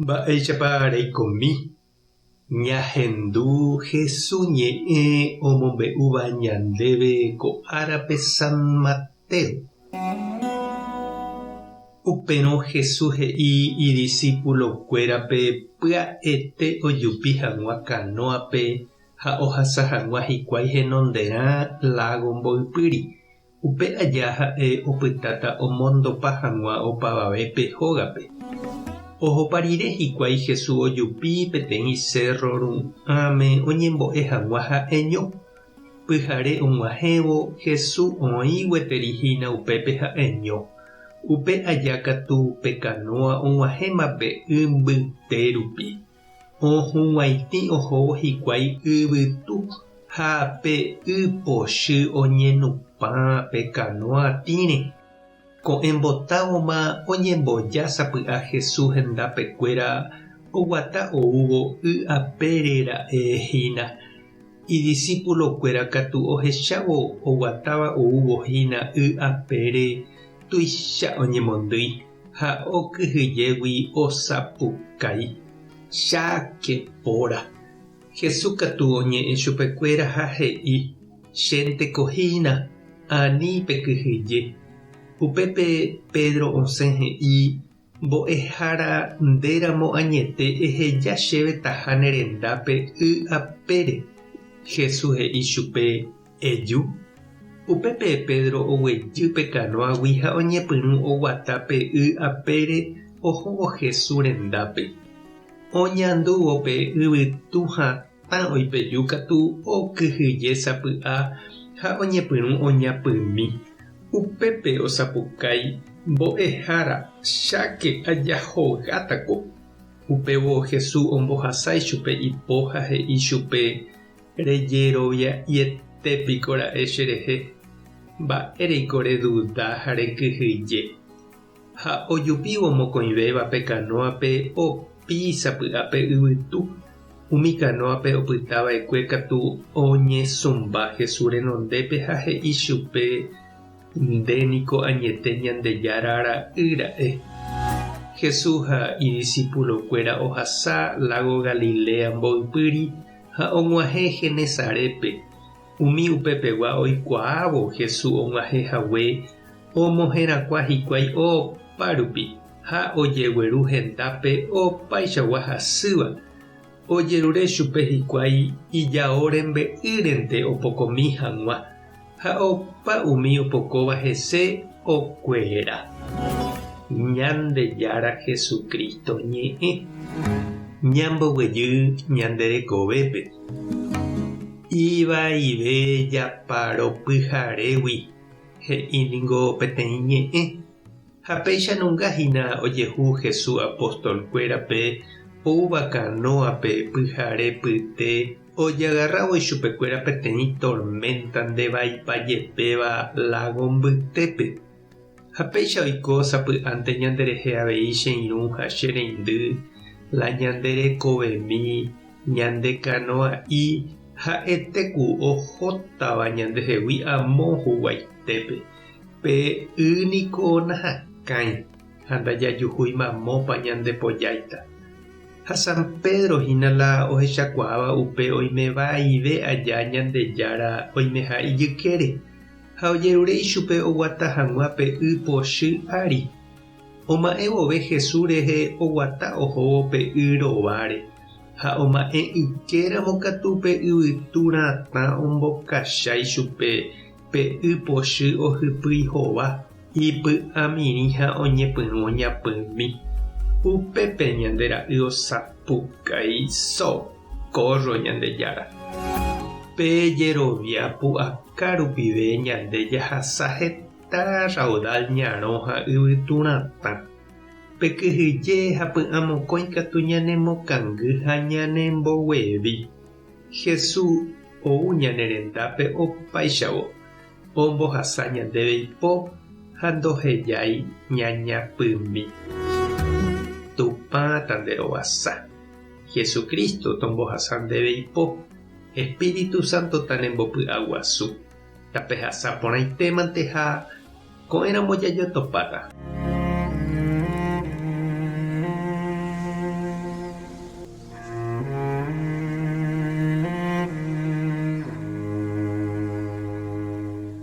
Mba'éichapa reikomi ñahendu Hesu ñe'ẽ omombe'úva ñandéve ko árape San Mateo? Upérõ Hesu he'i idisípulokuérape pya'ete ojupi hag̃ua kanóape ha ohasa hag̃ua hikuái henonderã lágo mboypýri. Upe aja ha'e opytáta omondopa hag̃ua opavavépe hógape. Ohopa rire hikuái Jesús ojupi peteĩ sérro ru'ãme oñembo'e hag̃ua ha'eño. Pyhare og̃uahẽvo, Jesús oĩ gueteri hína upépe ha'eño. Upe aja katu pe kanóa og̃uahẽma pe y mbyte rupi. Ohug̃uaitĩ ohóvo hikuái yvytu ha pe y pochy oñenupã pe kanóa tĩre. Ko'ẽmbotávoma oñemboja sapy'a Jesús hendapekuéra oguata oúvo y apére ra'e hína. Idisípulokuéra katu ohechávo oguatáva oúvo hína y apére tuicha oñemondýi. Ha okyhyjégui osapukái, Cháke póra! Jesús katu oñe'ẽ chupekuéra ha he'i, Chénteko hína, ani pekyhyje. Upépe Pedro osẽ he'i, Mbo'ehára, ndéramo añete eheja chéve taha ne rendápe y apére. Jesús he'i chupe, Eju. Upépe Pedro oguejy pe kanóagui ha oñepyrũ oguata pe y apére ohóvo Jesús rendápe. Oñandúvo pe yvytu hatã oipeju katu okyhyje sapy'a ha oñepyrũ oñapymi. Upépe osapukái, Mbo'ehára, cháke ajahogátako! Upévo Jesús ombohasa ichupe ipo ha he'i chupe, Rejerovia'iete piko ra'e cherehe, mba'éreiko reduda ha rekyhyje? Ha ojupívo mokõivéva pe kanóape opi sapy'a pe yvytu, umi kanóape opyta va'ekue katu oñesũmba Jesús renondépe ha he'i chupe, Nde niko añete Ñandejára ra'y ra'e. Jesús ha idisipulokuéra ohasa lágo Galilea mboypýri Ha og̃uahẽ Genesarépe, umi upepegua oikuaávo Jesús og̃uahẽ hague, omoherakuã hikuái opa rupi ha ojegueru hendápe opaichagua hasýva. Ojerure chupe hikuái ijao rembe'ýrente opokomi hag̃ua, ha opa umi opokóva hese okuera. Ñandejára Jesucristo ñe'ẽ. Ñamboguejy ñande rekovépe. Ivaive japaro pyharégui, he'i ningo peteĩ ñe'ẽ. Ha péicha nunga hína ojehu Jesús apóstol-kuérape oúva kanóape pyhare pyte ojagarrávo ichupekuéra peteĩ torménta ndevaipa jepéva lágo mbytépe. Ha péicha oiko sapy'ánte ñanderehe avei che irũ ha che reindy, la ñande rekovemi, ñande kanoa'i ha'ete ku ohótava ñandehegui amo huguaitépe. Pe y niko nahakãi ha ndajajuhúi mamópa ñande pojáita. Ha San Pedro hína la ohechakuaáva upe oime vaive aja Ñandejára oimeha ijykére. Ha ojerure ichupe oguata hag̃ua pe y pochy ári. Oma'ẽ vove Jesús rehe oguata ohóvo pe y rováre, ha oma'ẽ ykéramo katu pe yvytu ratã ombokacha ichupe pe y pochy ohypýi hova, ipy'amirĩ ha oñepyrũ oñapymi. Upépe ñande ra'y osapukái, Socorro, Ñandejára! Pe jerovia pu'aka rupive ñande jahasa heta raudal ñarõ ha yvytu ratã. Pe kyhyje ha py'amokõi katu ñanemokangy ha ñanemboguevi. Jesús ou ñane rendápe opáichavo, ombohasa ñandéve ipo ha ndohejái ñañapymi. Tupã tanderovasa. Jesucristo tombohasa ndéve ipo. Espíritu Santo tanembopy'aguasu. Tapehasa porãitémante ha ko'ẽramo jajotopáta.